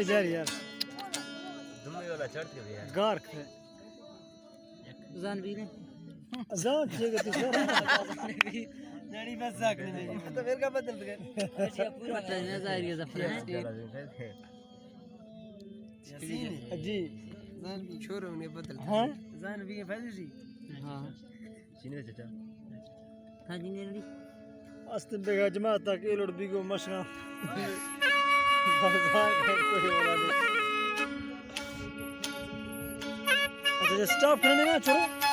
یار، یار۔ گار کھے۔ زان بھی نہیں۔ زان چیئے کہ تو سر۔ جڑی بس زاک نہیں۔ تو میرے کا بدل دے۔ پورا ٹائم ہے، ظاہر ہے، ظفر ہے۔ یاسین۔ جی۔ زان بھی چھوڑو، انہیں بدل۔ ہاں؟ زان بھی فیضو جی۔ ہاں۔ چینے چچا۔ ہاں جی، نیرڑی۔ است بیگا جماعت تک ایلوڑ بیگو مشنا۔ اچھا، جی، سٹاپ کرنے نا، چھوڑو۔